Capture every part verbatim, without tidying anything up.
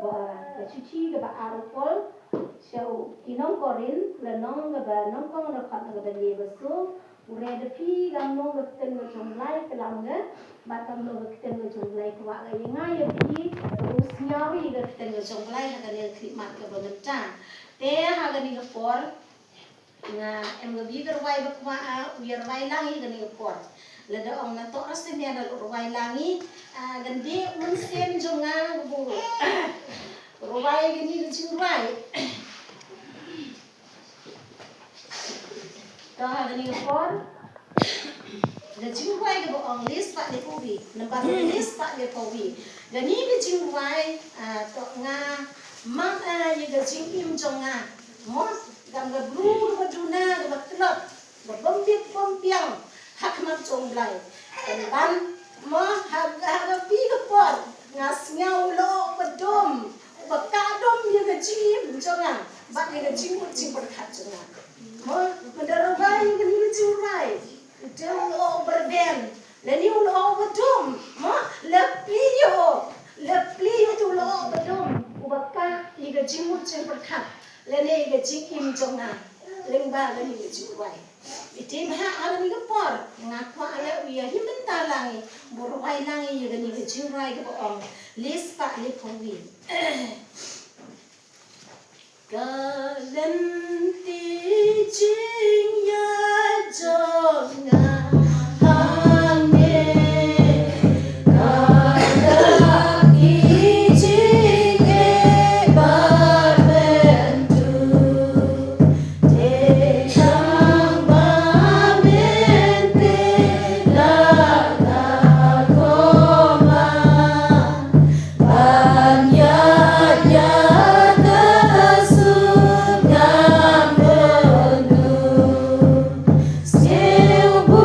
Ba ka shithi kaba ar u Paul sha ki nong Korinth, lynnong kaba nyngkong, dkhot kaba lai bad shuh. U re da phi, kam long ka ktien ka jong U Blai ka lam nga, bad kam long ka ktien ka jong U Blai ka kwah nga. Ïa nga ïa phi, u sngew ïa ka ktien ka jong U Blai ha kane ka khlieh mat kaba mynta. Te ha kane ka por, nga em ka bi ka rwai ba kwah, ah, u ïa rwai lang ïa kane ka por. Lada ong na to ra se mia da rwai lang ïa, ah, kan dei mynsiem jong nga ka bu rwai kane ka jingrwai. To ha kane ka por, ka jingrwai kaba ong list pat le pawei, nambar list pat le pawei. Kane ka jingrwai, ah, to nga mang, ah, ïa ka jingim jong nga. Mo, kam ka bru kaba duna kaba tlot, kaba bym bit bym biang ha khmat jong U Blai. Kan ban, mo, ha, ha ka bi ka por nga sngew u lyoh uba dum, uba kah dum ïa ka jingim jong nga bad ïa ka jingmut jingpyrkhat jong nga. Mo, mynta rwai ïa kane ka jingrwai, u dei u lyoh uba rben lane u lyoh uba dum. Mo, la plie ïa u, la plie ïa u lyoh uba dum, uba kah ïa ka jingmut jingpyrkhat lane ïa ka jingim jong nga lyngba kane ka jingrwai. Ite bha ha kane ka por nga kwah la u ïa hi mynta lang ïa, ba rwai lang ïa kane ka jingrwai kaba ong list pat le pawei. Ka lynti jingïaid jong nga hangne, ka la ki jingeh bad mynta. Te tang ba mynta la ka koma ban ïaid ïa ka suk ngam yndu. Sngewbha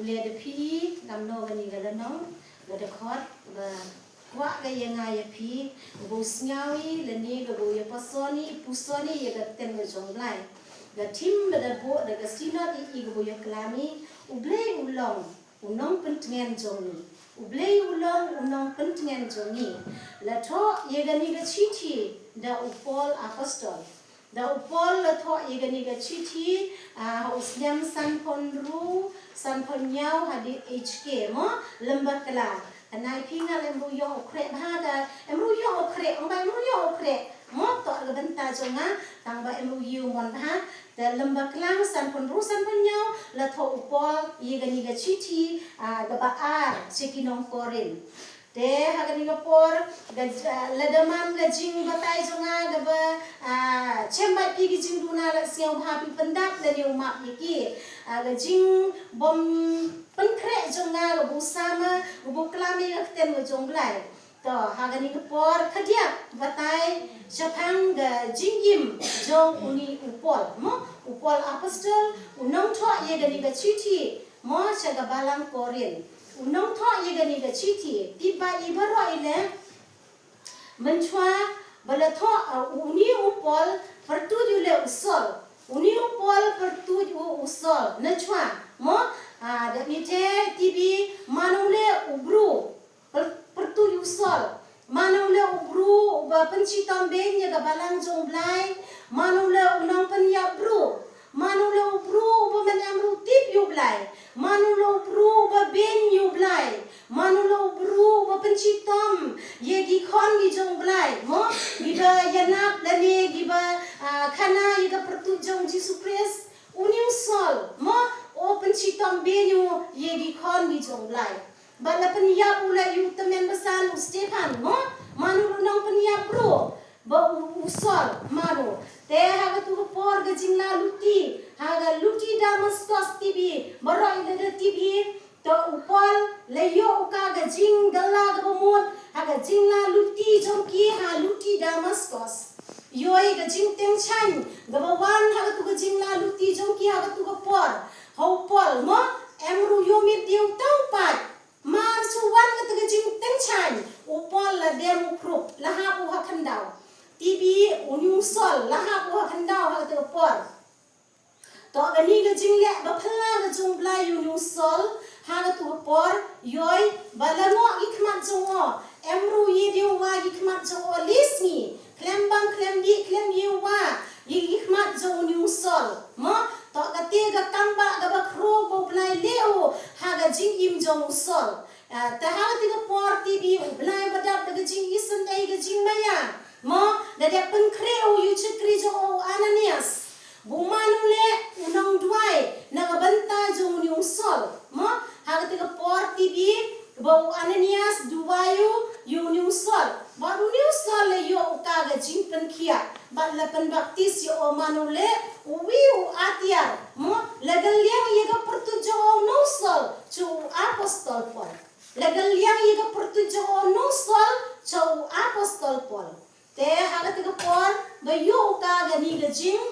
Ïa da phi, ngam noh kane ka lynnong, ka dkhot, ba kwah ka ïa nga ïa phi, ba u sngew i, lane kaba u ïa puson i, puson i ïa ka ktien ka jong u Blai. Ka thim ba da buh da ka Synod i, i kaba u ïa klam i, U Blei u long u nongpyntngen jong ngi. U Blei u long u nongpyntngen jong ngi. La thoh ïa kane ka shithi da u Paul Apostol. Da u Paul la thoh ïa kane ka shithi, ah, ha u snem sanphew hynriew, sanphew hynñiew hadien H K mo, lem bakla. Kane phi nga lem ruh ïoh u khreh bha ka, em ruh ïoh u khreh, ong ba em ruh ïoh u khreh. Mo, to ka bynta jong nga, tang ba em ruh ïoh mon bha. Te lem bakla sanphew hynriew, sanphew hynñiew, la thoh u Paul ïa kane ka shithi, ah, kaba ar sha ki nong Korinth. Te ha kane ka por, ka, ah, lada man ka jingbatai jong nga kaba, ah, shem bad ki jingduna, la sngewbha phi pyndap lane u map ïa ki. Ah, ka jingbym pynkhreh jong nga kaba u sa ma, kaba u klam ïa ka ktien ka jong u Blai. To, ha kane ka por khadduh batai shaphang ka jingim jong une u Paul. Mo, u Paul Apostol, u nongthoh ïa kane ka shithi. Mo, sha ka balang Korinth. U nongthoh ïa kane ka shithi, tip ba i baroh i leh, mynshuwa ba la thoh, uh, une u Paul pyrtuid u leh u Saul. Une u Paul pyrtuid u, u Saul. Mynshuwa, mo, ah, da ni te tip i mano leh u briew. Pyr-, pyrtuid u Saul. Mano leh u briew uba pynshitom beiñ ïa ka balang jong u Blai. Mano leh u nongpynïap briew. Mano leh u briew uba man em ruh tip ïa u Blai. Mano leh u briew uba beiñ ïa u Blai. Mano leh u briew uba pynshitom ïa ki khon ki jong u Blai. Mo, kiba ïanap lane kiba, ah, khana ïa ka pyrtuid jong u Jisu Khrist. Une u Saul, mo, u pynshitom beiñ ïa ki khon ki jong u Blai. Ba la pynïap u la ïa u tymmen basan u Stephan, mo, mano ruh nongpynïap ruh. Ba u, u Saul, mano. Te ha katu ka por ka jingla luti, ha ka luti Damaskos tip i, baroh i da tip i, to u Paul, la ïoh u ka ka jingla kaba mut, ha ka jingla luti jong ki ha luti Damaskos. Ïoh i ka jingteng shaiñ, kaba wan ha katu ka jingla luti jong ki ha katu ka por. Ha u Paul, mo, em ruh ïoh miet dei u tang pat. Mar shu wan kata ka jingteng shaiñ, u Paul la dem u khrup, la hap u ha khyndaw. Tip i une u Saul, la hap u ha khyndaw ha kata ka por. To kane ka jingleh ba phylla ka jong u Blai ïa une u Saul, ha katu ka por, ïoh i, ba la ngoh ki khmat jong o, em ruh ïa dei u wa ki khmat jong o lei sngi. Khlem bam, khlem dih, khlem ïa u wa ïa ki khmat jong une u Saul. Mo, to kata ka kam ba kaba khraw ba u Blai leh u ha ka jingim jong u Saul. Ah, te ha kata ka por tip i u Blai ba dap da ka jingisynei ka jingmaïa. Mo, da dep pynkhreh u ïa u shakri jong o u Ananias. Ba u man u leh u nongduwai na ka bynta jong une u Saul. Mo, ha kata ka por tip i ba u Ananias duwai u ïa une u Saul. Bad une u Saul la ïoh u ka ka jingpynkhiah. Bad la pynbaptis ïa u man u leh uwei u atiar. Mo, la kylliang ïa ka pyrtuid jong u Saul sha u apostol Paul. La kylliang ïa ka pyrtuid jong u Saul sha u apostol Paul. Te ha kata ka por ba ïoh u ka kane ka jing,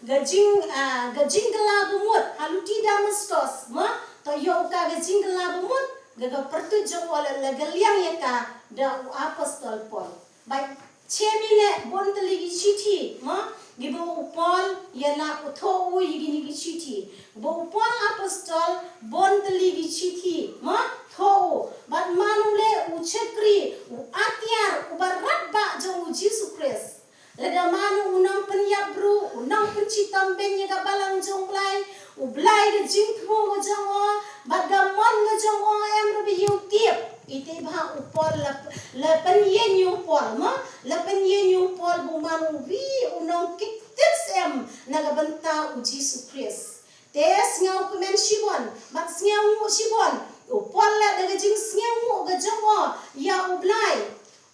ka jing, ah, ka jingkylla ba mut ha luti Damaskos, mo, to ïoh u ka ka jingkylla ba mut, ka, ka pyrtuid jong u la, la kylliang ïa ka da u apostol Paul. Ba shem i leh bun tylli ki shithi, mo, kiba u Paul ïa la u thoh u ïa kine ki shithi. Ba u Paul apostol bun tylli ki shithi, mo, thoh u. Bad man u leh u shakri, u atiar, uba radbah jong u Jisu Khrist. Lada man u nongpynïap briew, u nongpynshitom beiñ ïa ka balang jong u Blai, u Blai ka jingthmu ka jong o, bad ka mon ka jong o em ruh ba ïoh tip. Ite bha u Paul la, la pynïeng ïa u Paul, mo? La pynïeng ïa u Paul ba u man uwei u nongkit ktien syiem na ka bynta u Jisu Khrist. Te sngewkmen shibun, bad sngewnguh shibun. U Paul la da ka jingsngewnguh ka jong o ïa u Blai.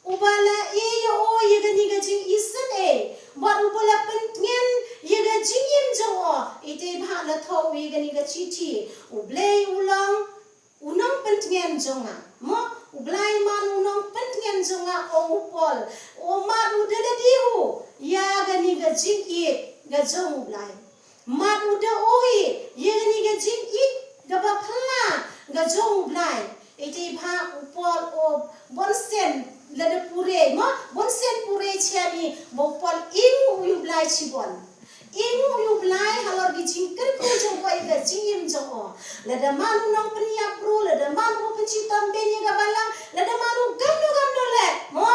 Uba la ïoh ïa kane ka jingisynei, bad uba la pyntngen ïa ka jingim jong o, ite bha la thoh ïa kane ka shithi, U Blei u long u nongpyntngen jong nga. Mo, U Blai man u nongpyntngen jong nga, ong u Paul. U mad u da lade u ïa kane ka jingïeit ka jong U Blai. Mad u da ïohi ïa kane ka jingïeit jong u Blai. Iti bha u Paul u bun sien lada pure, mo, bun sien pure chiami, ba u Paul ing u ïa u Blai chibun. Ing u ïa u Blai halor ki jingkyrkhu jong u ïa ka jingim jong u. Lada man u nongpynïap bru, lada man u pynchitom beiñ ïa ka balang, lada man u kamno kamno leh, mo,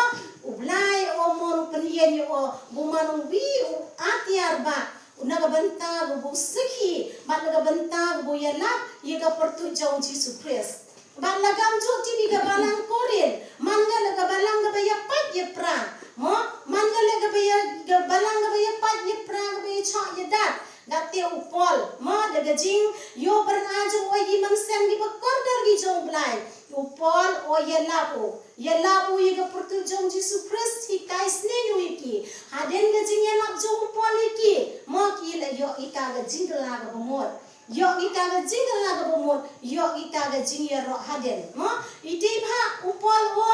u Blai u mon u pynïeng ïa u, u man u wi u atiar ba na ka bynta kaba u sakhi, bad na ka bynta kaba u ïalap ïa ka pyrtuit jong u Jisu Khrist. Bad la kam jot tini ka balang Korinth, man ka la ka balang kaba ïapait ïapra, mo, man ka la kaba ïa, ka balang kaba ïapait ïapra, kaba ïachoh ïadat. Kata u Paul, mo, da ka jingïoh byrnga jong u ïa ki mynsiem kiba kordor ki jong u Blai, u Paul u ïalap u. Ïalap u ïa ka pyrtuit jong u Jisu Khrist, hikai sneng u ïa ki. Hadien ka jingïalap jong u Paul ïa ki, mo, ki la ïoh ïa ka jingkylla kaba mut. Ïoh ïa ka jingkylla kaba mut, ïoh ïa ka jingïaroh hadien. Mo, iti bha u Paul u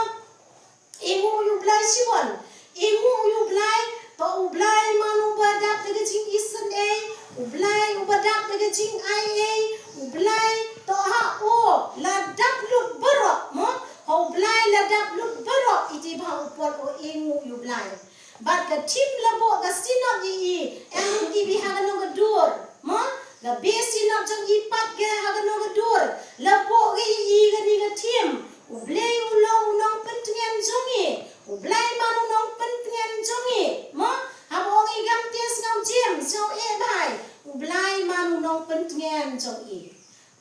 ing u ïa u Blai shibun. Ing u ïa u Blai, to u Blai man uba dap da ka jingisynei, u Blai uba dap da ka jingai ei, u Blai to ha u la dap lut baroh, mo? Ha u Blai la dap lut baroh, iti bha u Paul u ing u ïa u Blai. Bad ka thim la buh ka synod ïa i, em ruh ki ba ha kano ka dur, mo? Ka ba synod jong i pat ka ha kano ka dur, la buh ka ïa i kane ka thim. U Blei u long u nongpyntngen jong i. U Blai man u nongpyntngen jong i. Mo, haba ong i kam te sngewjim, sngew eh bha. U Blai man u nongpyntngen jong i.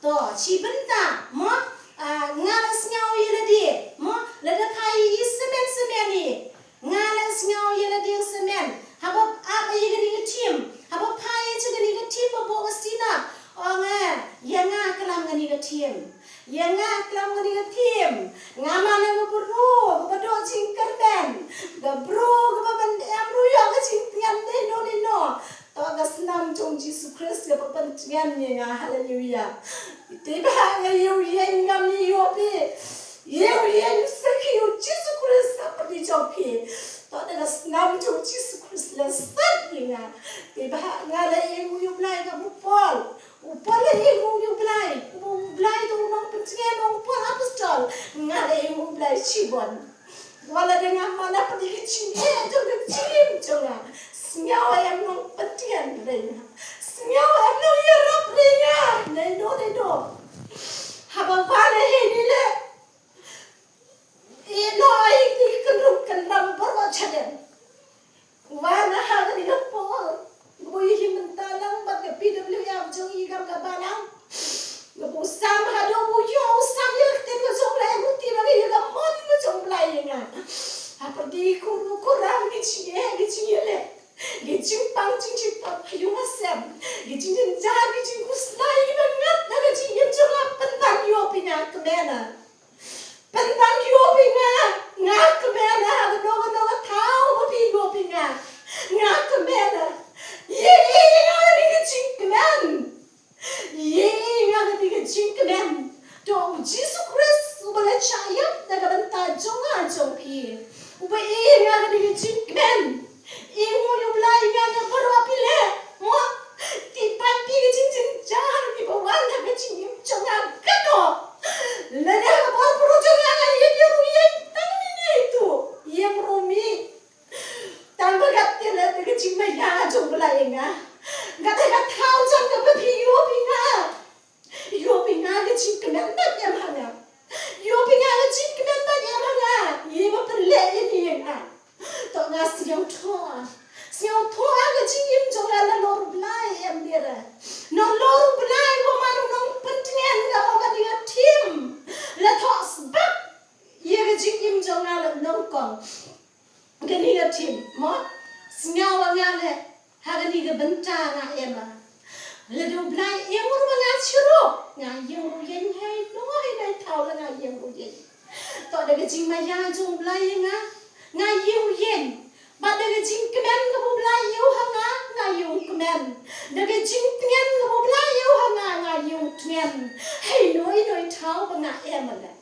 To, shi bynta, mo, ah, nga la sngew ïa lade, mo, lada phai i semen semen i. Nga la sngew ïa lade semen. Haba ap ïa kane ka thim. Haba phai ïa kane ka thim ba buh ka synod. Ong eh, ïa nga klam kane ka thim. Ïa nga klam kane ka thim. Nga man nga bru, kaba doh jingkyrmen. Ka bru, kaba ban em ruh ïa ka jingtngen dei no dei no. To ka snam jong Jisu Khrist kaba pyntngen ïa nga. Haleluya. Te ba nga ïa u ïeng ngam ïa u phi. Ïa u ïeng sakhi u Jisu Khrist ha pyrdi jong phi. To da ka snam jong Jisu Khrist la sat ïa nga. Te ba nga la ïeng u ïa u Blai ka u Paul. U Paul la ïeng u ïa u Blai. U Blai to u nongpyntngen u Paul apostol. Nga la ïeng u Blai shibun. Wat la dang nga man ha pyrdi ki jingeh jong ka jingim jong nga. Sngew em nongpyntngen ring nga. Sngew em nongïarap ring nga. Dei no, dei no. Haba wan ha ine le. Ïeh noh ïa ki kynrum kynram baroh shadien. Wan ha kane ka por. Ba ïohi mynta lang bad ka P W F jong i kam ka balang. Ba u sam haduh ba u ïoh u sam ïa ka ktien ka jong u Blai, ruh te ba ïa ka mon ka jong u Blai ïa nga. Ha pyrdi khuram khuram ki jingeh ki jingïaleh. Ki jingpang jingshitom ha ïing ha sem. Ki jingjynjar ki jingkhuslai kiba ngat na ka jingim jong nga, pynban ïoh phi nga kmen. Pynban ïoh phi nga, nga kmen ha kano kano ka thaw ba phi ïoh phi nga. Nga kmen. Ïa nga kane ka jingkmen. Ïa nga kane ka jingkmen. To u Jisu Khrist uba la shah ïap na ka bynta jong nga jong phi. Uba ïa nga kane ka jingkmen. Ïa u Blei ïa nga baroh phi leh. Mo, ti pat phi ka jingjynjar kiba wan ha ka jingim jong nga kano. Lada ha ka bor pyrshah jong nga nga ïa ruh ïa tang ine itu. Ïa ruh mi. Tang ba kat te la te ka jingmaïa jong u Blei ïa nga. Nga te ka thaw jong nga ba phi ïoh phi nga. Ïoh phi nga ka jingkmen ba em ha nga. Ïoh phi nga ka jingkmen ba em ha nga. Ïa ba pynleh ïa ni ïa nga. To nga sngewthuh. Sngewthuh ha ka jingim jong nga la lor u Blei em dira. Na lor u Blei ba man u nongpyntngen nga ong kane ka thim. La thoh sbak ïa ka jingim jong nga la nyngkong. Kane ka thim, mo? Sngew nga leh, ha kane ka bynta nga em. Lada u Blei ïeng ruh ba nga shu ruh, nga ïeng ruh ïeng hei no hei dei thaw la nga ïeng ruh ïeng. To da ka jingmaïa jong u Blei ïa nga, nga ïeng ruh ïeng. Bad da ka jingkmen kaba u Blei ïa u ha nga, nga ïeng kmen. Da ka jingtngen kaba u Blei ïa u ha nga, nga ïeng tngen. Hei no hei no thaw ba nga em leh.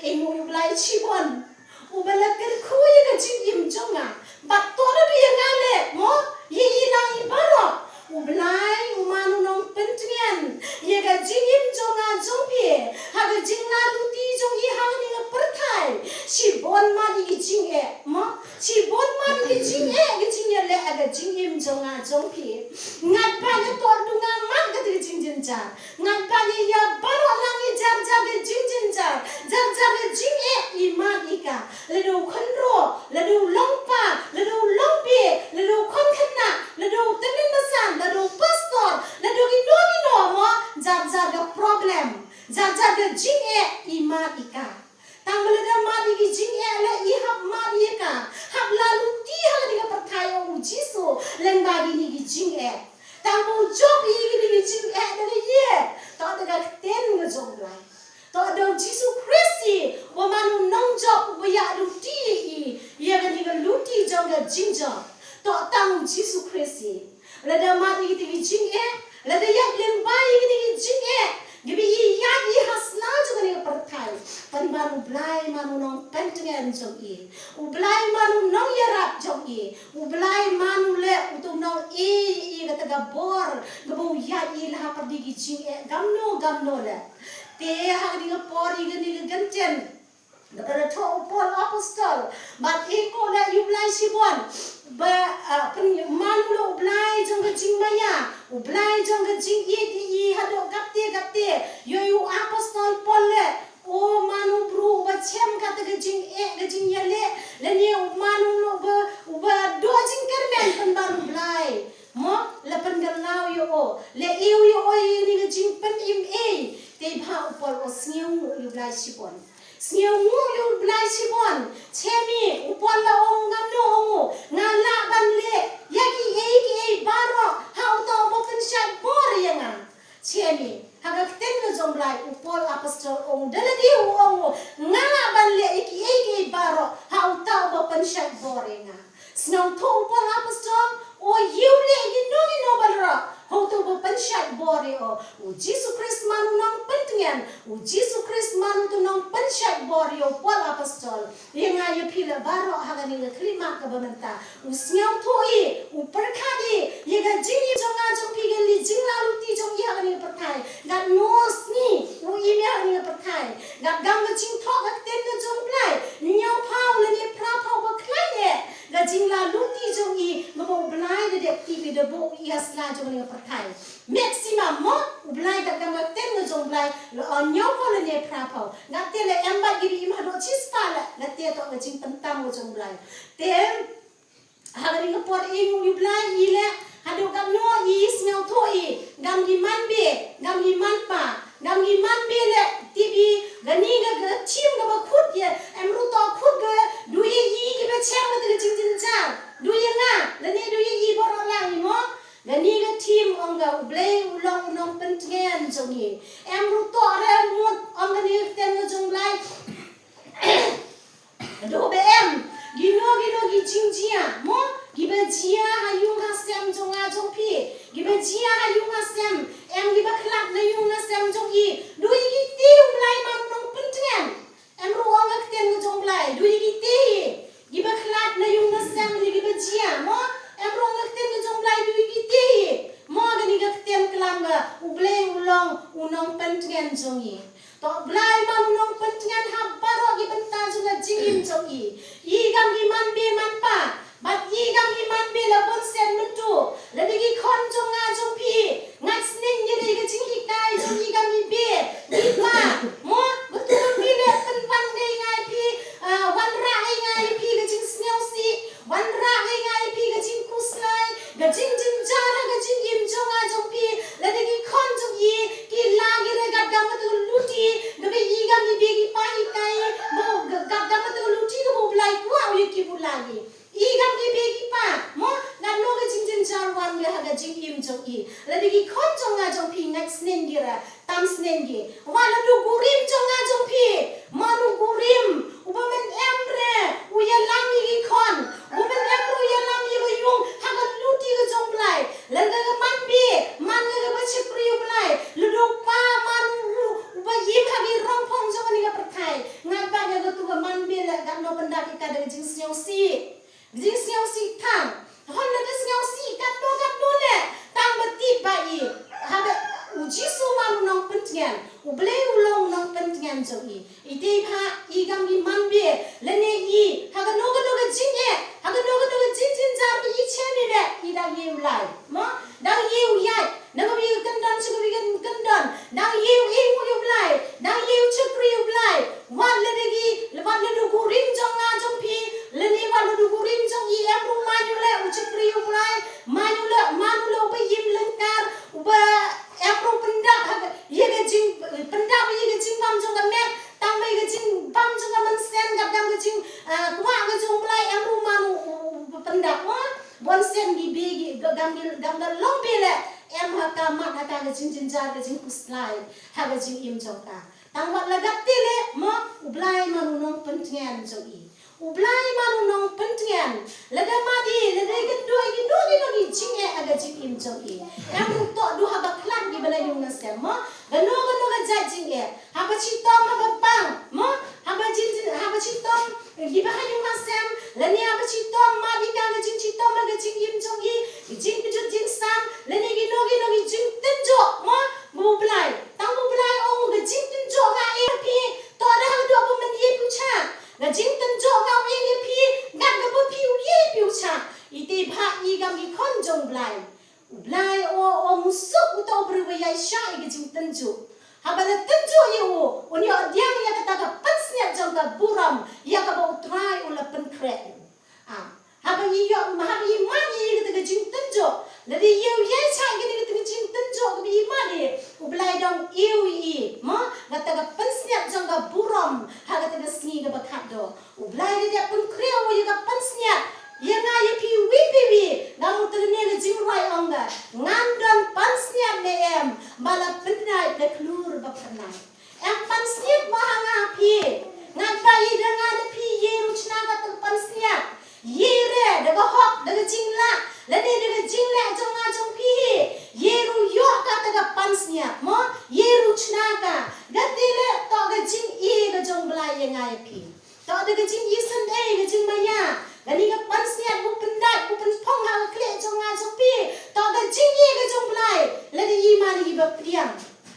Ïa u Blei shibun. Uba la kyrkhu ïa ka jingim jong nga. Bad to da ïa nga leh, mo, ïa i lang i baroh. U Blei u man u nongpyntngen ïa ka jingim jong nga jong phi. Ha ka jing jong nga jong phi. Ngat ba ïa tor du nga mad ka dei ka jingjynjar. Ngat ba ïa ïa baroh lang ïa jar jar ka jingjynjar. Jar jar ka jingeh i mad i ka. Lada u khynro, lada u longpa, lada u longbe, lada u khon khynnah, lada u tymmen basan, lada u pastor, lada u kino kino mo, jar jar ka problem. Jar jar ka jingeh i mad i ka. Tang ba lada mad ïa ki jingeh leh i hap mad ïa ka. Hap la luti ha kane ka pyrthai ong u Jisu. Lyngba kine ki jingeh. Tang ba u jop ïa kine ki jingeh da ka ïeit. To da ka ktien ka jong u Blai. To da u Jisu Khrist i. Uba man u nongjop uba ïa luti ïa i. Ïa kane ka luti jong ka jingjop. To tang u Jisu Khrist i. Lada mad ïa kine ki jingeh, lada ïaid lyngba ïa kine ki jingeh, kiba i ïaid i ha sla jong kane ka pyrthai. Pynban u Blai man u nongpyntngen jong i. U Blai man u nongïarap jong i. U Blai man u leh uto u nong-ïeit ïa kata ka bor. Kaba u ïaid i la ha pyrdi ki jingeh. Kamno kamno leh. Te ha kane ka por ïa kane ka kyntien. Kaba la thoh u Paul apostol. Bad i ko la ïa u Blai shibun. Ba, ah, pyn-, man u la u Blai jong ka jingmaïa. U Blai jong ka jingïeit ïa i haduh katte katte. Ïoh ïa u apostol Paul leh. O man u briew uba chem kata ka jingeh ka jingïaleh. Lane u man u la uba, uba doh jingkyrmen pynban u Blai. Mo, la pynkylla ïa o. La ïoh ïa o ïa kane ka jingpynim ei. Te bha u Paul o sngew ïa u Blai shibun. Sngewnguh ïa u Blai shibun. Chem i, u Paul la ong ngan ong u. Nga lah ban leh ïa kiei kiei baroh ha uta uba pynshait bor ïa nga. Chem i, ha ka ktien ka jong u Blai u Paul apostol ong da lade u ong u. Nga lah ban leh ïa kiei kiei baroh ha uta uba pynshait bor ïa nga. Sngewthuh u Paul apostol, o ïa u leh kino kino baroh ha uto uba pynshait bor ïa u. U Jisu Khrist man u nongpyntngen, u Jisu Khrist man uto u nongpynshait bor ïa u Paul apostol. Ïa nga ïa phi la baroh ha kane ka khyllipmat kaba mynta. U sngewthuh i, u pyrkhat i, ïa ka jingim jong nga jong phi ka leh jinglaluti jong i ha kane ka pyrthai. Katno sngi u im ïa ha kane ka pyrthai. Katkum ka jingthoh ka ktien ka jong u Blai. Hynñiewphew lane phraphew ba khlaiñ eh. Ka jinglaluti jong i, kaba u Blai da dep tip i da buh i ha sla jong kane ka pyrthai. Maximum mo, u Blai katkum ka ktien ka jong u Blai, la ong hynñiewphew lane phraphew. Nga te la em bad kiba im haduh shispah la, la te to ka jingpyntam ka jong u Blai. Te, ha kane ka por i ngu u Blai i leh, haduh katno i sngewthuh i, ngam ki man be, ngam ki man pa, ngam ki man be leh, tip i, kane ka, ka thim kaba kut ïa, em ruh to kut ka, du ïa i kiba chem kata ka jingjynjar, du ïa nga, lane du ïa i baroh lang i mo. Kane ka thim ong ka u Blei u long u nongpyntngen jong i. Em ruh to re mut ong kane ka ktien ka jong u Blei. Doh ba em, kino kino ki jingjia, mo, kiba jia ha ïung ha sem jong nga jong phi, kiba jia ha ïung ha sem, em kiba khlad na ïung na sem jong i, du ïa kiti u Blai man u nongpyntngen. Em ruh ong ka ktien ka jong u Blai, du ïa kiti, kiba khlad na ïung na sem ïa kiba jia, mo, em ruh ong ka ktien ka jong u Blai, du ïa kiti, mo, kane ka ktien klam ka, u Blei u long u nongpyntngen jong i. To Blai man u nongpyntngen ha baroh ki bynta jong ka jingim jong i. I kam ki man be man pa. Bad i kam ki man be la bun sien mynta. Lada ki khon jong nga jong phi. Ngat sneng ki re ka jinghikai jong i kam ki be. Ki pa. Mo, betul phi le pynban dei ngai phi. Ah, wanrah dei ngai phi ka jingsngewsih. Wanrah dei ngai phi ka jingkhuslai. Ka jingjynjar ha ka jingim jong nga jong phi. Lada ki khon jong i. Ki la ki re gat gam ka tu luti, kaba i gam i be ki pa i kai, mo gat gam ka tu luti kaba u Blai kwah u ïa ki bu la ki. I gam i be ki pa, mo ngan no ka jingjynjar wan ka ha ka jingim jong i. Lada ki khon jong nga jong phi ngat sneng ki ra, tam sneng ki. Wa lada u kurim jong nga jong phi, mo u kurim, uba men em re, u ïalam ïa ki khon, uba men em re u ïalam ïa ka ïung, ha ka luti ka jong u Blai. Lada ka man be, man ka kaba shakri u Blai. Lada u pa man u, uba im ha ki rongphong jong kane ka pyrthai. Ngat ba ïa katu ka man be la katno pynda ïa ka da ka jingsngewsih. Jingsngewsih tang. Hon lada sngewsih katno katno le. Tang ba tip ba i. Haba u Jisu man u nongpyntngen. U Blei u long u nongpyntngen jong i. Ite bha, i kam i man be, lane i, ha kano kano ka jingeh, ha kano kano ka jingjynjar ba i chem i leh, i dang Ïa u Blai, mo? Dang ïa u ïaid na kawei ka kyndon sha kawei ka kyndon. Dang ïa u ïeng ïa u Blai, dang ïa u shakri ïa u Blai. Wat la da ki, wat la da u kurim jong nga jong phi, lane wat la da u kurim jong i, em ruh man u leh u shakri ïa u Blai, man u leh, man u leh uba im lyngkar, uba em ruh pyndap ha ka, ïa ka jing, pyndap ïa ka jingbam jong ka met, tang ba ïa ka jingbam jong ka mynsiem, ka dang ka jing, ah, kwah ka jong u Blai, em ruh man u, u, u pyndap, mo? Bun sien ki bie ki, gam ki, gam ka long bie leh, em ha ka mat ha ka, ka jingjynjar, ka jingkhuslai ha ka jingim jong ka. Tang wat la gat te leh, mo, u Blai man u nongpyntngen jong i. U Blai man u nongpyntngen. Lada mad i, lada i kynduh i, kynduh i, kynduh i jingeh ha ka jingim jong i. Em ruh toh duh haba khlad kiba la ïung na sem, mo. Kano kano ka jait jingeh. Haba shitom haba pang, mo, haba jin, haba shitom kiba ha ïung ha sem, lane haba shitom mad i ka, ka jingshitom ha ka jingim jong i, i jingkjut jingsam, lane kino kino ki jingtynjuh, mo, ba u Blai, tang u Blai ong ka jingtynjuh nga ïa phi, to da ha ka doh ba mynta phi u shah, ka jingtynjuh nga ïa phi, kat kaba phi u ïa phi u shah, ite bha i kam ki khon jong u Blai. U Blai o, o ym suk uta u briew ba ïaishah ïa ka jingtynjuh. Haba la tynjuh ïa u, un ïoh pdiang ïa kata ka pansngiat jong ka burom, ïa kaba u Trai u la pynkhreh. Ah, haba i ïoh, haba i mad ïa kata ka jingtynjuh. Lada ïa u ïaishah ïa kata ka jingtynjuh kaba i mad ïa, u Blai dang ïa u ïa i, mo, kata ka pansngiat jong ka burom, ha kata ka sngi kaba khatduh. U Blai da dep pynkhreh ïa ka pansngiat ïa nga ïa phi iwei pa iwei, nga mut te ne ka jingrwai ong ka, ngan don pansngiat ne em, ba la pyndait da khlur ba pyndait. Em pansngiat mo ha nga ha phi, ngan ba i da nga da phi ïa ruh chna kata ka pansngiat. Ïa re da ka hok, da ka jinglah, lane da ka jingleh jong nga jong phi hi. Ïa ruh ïoh kata ka pansngiat mo, ïa ruh chna ka. Kata leh toh ka jingïeit ka jong u Blai ïa nga ïa phi. Toh da ka jingïaseng, eh, ka jingmaïa. Kane ka pansngiat ba u pyndait, ba u pynphong ha ka khlieh jong nga jong phi. Toh ka jingïeit ka jong u Blai. Lada i mane i ba pdiang.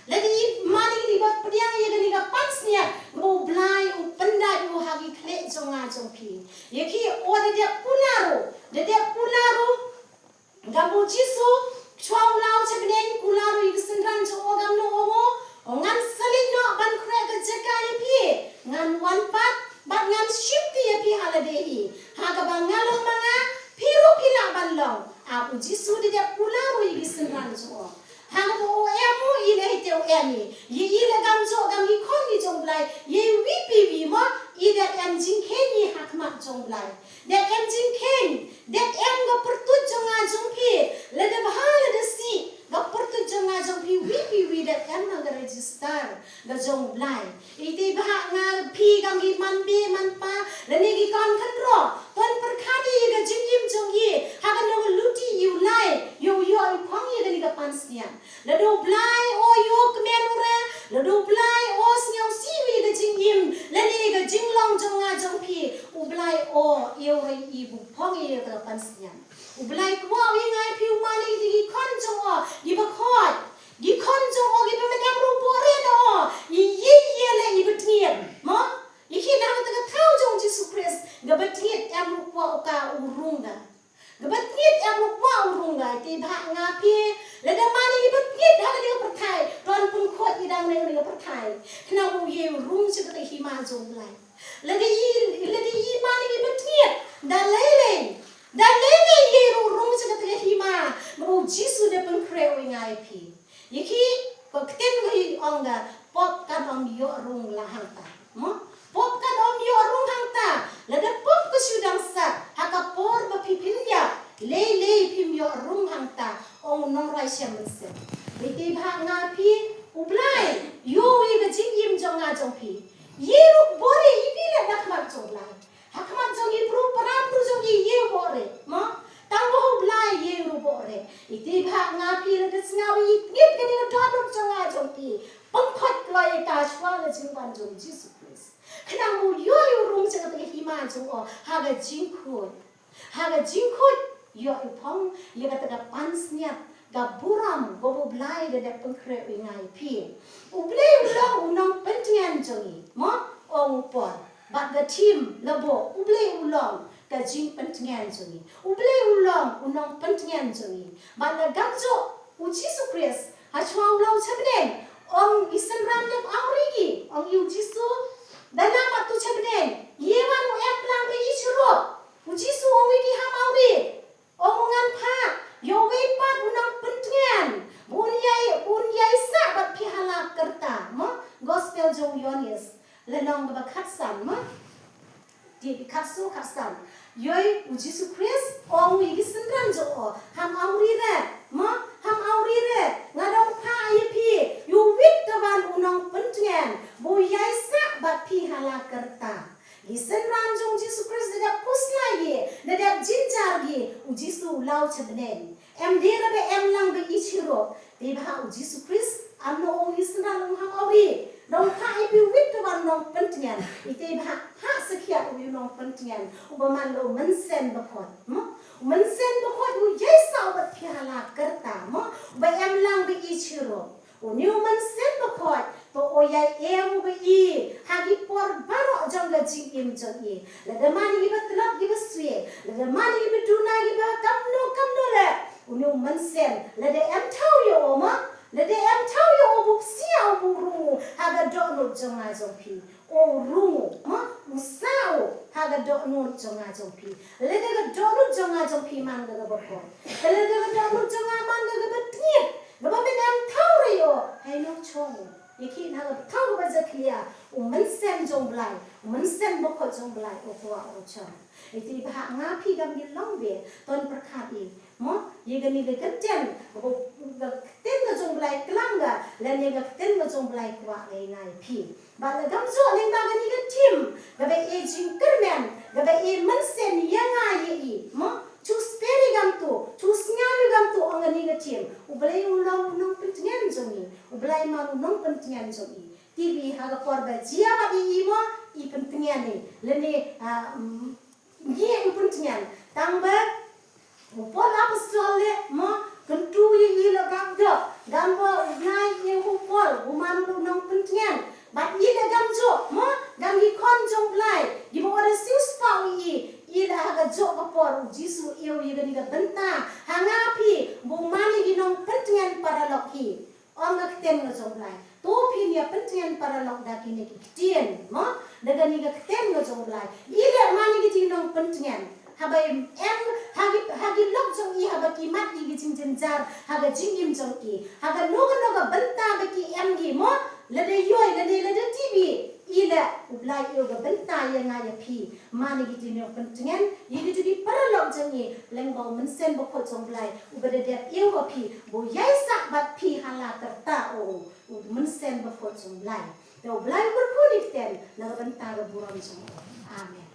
Lada i mane i ba pdiang ïa kane ka pansngiat ba u Blai u pyndait ruh ha ki khlieh jong nga jong phi. Ïa ki o da dep pula ruh. Da dep pula ruh. Kumba u Jisu, shuwa u la wan sha bneng, u la ong ïa ki synran jong u, kumno u ong, u ong ngan sa leit noh ban khreh ka jaka ïa phi, ngan wan pat, bad ngan shim kti ïa phi ha lade hi. Ha kaba nga long ma nga, phi ruh phi lah ban long. Ah, u Jisu da dep u la ong ïa ki synran jong u. Hangta u em u, i leh ïa u em i. Ïa i leh kam jong, kam ki khon ki jong u Blai. Ïa iwei pa iwei mo, i dep em jingkheiñ i ha khmat jong u Blai. Dep em jingkheiñ, dep em ka pyrtuit jong nga jong phi, lada bha lada sih, ka pyrtuit jong nga jong phi, iwei pa iwei dep em ha ka register, ka jong u Blai. Ite bha nga phi kam ki man beiñ man pa, lane ki khon khynraw, to pyrkhat ïa ka jingim jong i, ha kano ka lynti i u lai, ïoh, ïoh i phong ïa kane ka pansngiat. Lada u Blai o ïoh kmen u re, lada u Blai o sngewsih ïa ka jingim, lane ïa ka jinglong jong nga jong phi, u Blai o ïoh re i ba u phong ïa ka pansngiat. U Blai kwah ïa nga ïa phi u mane ïa ki khon jong u, ki ba khot, ki khon jong u, ki ba mynnor ruh bor re na u, i ïa ïa le i ba tngiet, mo? I ki nang ta ka thaw jong Jisu Khrist, ka ba tngiet em ruh kwah u ka u rung ka. Ka ba tngiet em ruh kwah u rung ka, te bha nga phi, lada mane i ba tngiet ha kane ka pyrthai, to pynkhot i dang ne kane ka pyrthai. Khnang u ïa u rung sha kata ka hima jong u Blai. Lada i, lada i mane i ba tngiet, da lei lei, da lei lei ïa u rung sha kata ka hima, ba u Jisu da pynkhreh u ïa nga ïa phi. Ïa ki, ka ktien ka i ong ka, pop kan ym ïoh rung la hangta. Mo? Pop kan ym ïoh rung hangta. Lada pop ka shu dang sah, ha ka por ba phi phin ïap, lei lei phim ïoh rung hangta, ong u nongrwai shem mynsiem. Ite bha nga phi, u Blai, ïoh ïa ka jingim jong nga jong phi. Ïa ruh bor re i phi le na khmat jong u Blai. Ha khmat jong i bru para bru jong i ïa bor re. Mo? Tang ba u Blai ïa ruh bor re. Ite bha nga phi lada sngew i tngiet kane ka dohnud jong nga jong phi. Pynkhot kloi ïa ka shuwa ka jingwan jong Jisu Khrist. Khnang ba u ïoh ïa u rung sha kata ka hima jong u. Ha ka jingkhuid. Ha ka jingkhuid ïoh i phong ïa kata ka pansngiat ka burom kaba u Blai da dep pynkhreh u ïa nga ïa phi. U Blei u long u nongpyntngen jong i. Mo? Ong u Paul. Bad ka thim labo u Blei u long. ka jingpyntngen jong ngi. U Blei u long u nongpyntngen jong ngi. Bad la gam jong u Jisu Khrist, ha chwa u la u chapdeng, ong i synran lem awri ki, ong i u Jisu, da la mat tu chapdeng, ïa wan u em lang ba i chirup. U Jisu ong ïa ki ham awri. Ong u ngan phah ïa uwei pat u nongpyntngen, ba un ïai, ba un ïai sah bad phi ha la ka rta, mo? Gospel jong u Ïoannis, lynnong kaba khatsan, mo? Dei khatsaw khatsan. Ïoh u Jisu Khrist ong ïa ki synran jong u, ham awri re, mo? Ham awri re. Nga dang phah ïa phi ïa uwei pat u nongpyntngen, ba un ïai sah bad phi ha la ka rta. Ki synran jong u Jisu Khrist da dep khuslai ki, da dep jynjar ki, u Jisu u la u chapdeng. Em dei re ba em lang ba i chirup. Te bha u Jisu Khrist, am no ong i synran ong ham awri. Dang phah ïa phi uwei pat u nongpyntngen. Te bha phah sakhiat u nongpyntngen. Uba man la u Mynsiem Bakhuid. Mo? U Mynsiem Bakhuid u ïai sah bad phi ha la ka rta. Mo? Uba em lang ba i chirup. Une u Mynsiem Bakhuid, to u ïai em u ba i, ha ki por baroh jong ka jingim jong i. Lada man i ba tlot i ba swe, lada man i ba duna i ba kamno kamno le. Une u Mynsiem, lada em thaw ïa u mo, lada em thaw ïa u bu psia u bu rung u, ha ka dohnud jong nga jong phi. U rung u, mo, u sah u, ha ka dohnud jong nga jong phi. Lada ka dohnud jong nga jong phi man ka kaba khuid. Lada ka dohnud jong nga man ka kaba tngit. Kaba men em thaw re ïa u, hei nong chong u. Ïa ki na ka thaw kaba jakhlia, u Mynsiem jong u Blei, u Mynsiem Bakhuid jong u Blei, u kwah u chong. Ïa te bha nga phi gam ki long be, ton pyrkhat i. Mo, ïa kane ka ktien, ka ktien ka jong u Blei klam ka, lane ka ktien ka jong u Blei kwah ka ïa nga ïa phi. Bad la gam jong lyngba kane ka thim, kaba e jingkyrmen, kaba e mynsiem ïa nga ïa i. Mo, to speri gam to, to sngew gam to ong kane ka thim. U Blei u long u nongpyntngen jong i, u Blei man u nongpyntngen jong i. Te bha ha ka por ba jia bad i mo, i pyntngen i. Lane, ah, mm, Ngi u pyntngen, tang ba u Paul apostol le mo, kyntu ïa i la gam jong, gam ba u Blei ïa u Paul, u man u nongpyntngen. Bad i la gam jong mo, gam ki khon jong u Blei, kiba u da siewspah ïa i, i la ha ka jong ka por u Jisu ïa u ïa kane ka bynta, ha nga phi, ba u man ïa ki nongpyntngen paralok hi. Ong ka ktien ka jong u Blei. To phin ïa pyntngen paralok da kine ki ktien, mo? Da kane ka ktien ka jong u Blei. I leh man ïa ki jingnong pyntngen. Haba em, ha ki, ha ki lok jong i haba ki mad ïa ki jingjynjar, ha ka jingim jong i. Ha kano kano ka bynta ba ki em ki, mo? Lada ïoh, lada, lada tibi. I leh u Blei ïa u ka bynta ïa nga ïa phi. Man ïa ki jingnong pyntngen, ïa ki jong ki paralok jong i, lyngba u Mynsiem Bakhuid jong u Blei, uba da dep ïa u ha phi, ba u ïai sah bad phi ha la ka rta u, u Mynsiem Bakhuid jong u Blei. Te u Blei u kyrkhu ïa ki ktien, na ka bynta ka burom jong u. Amen.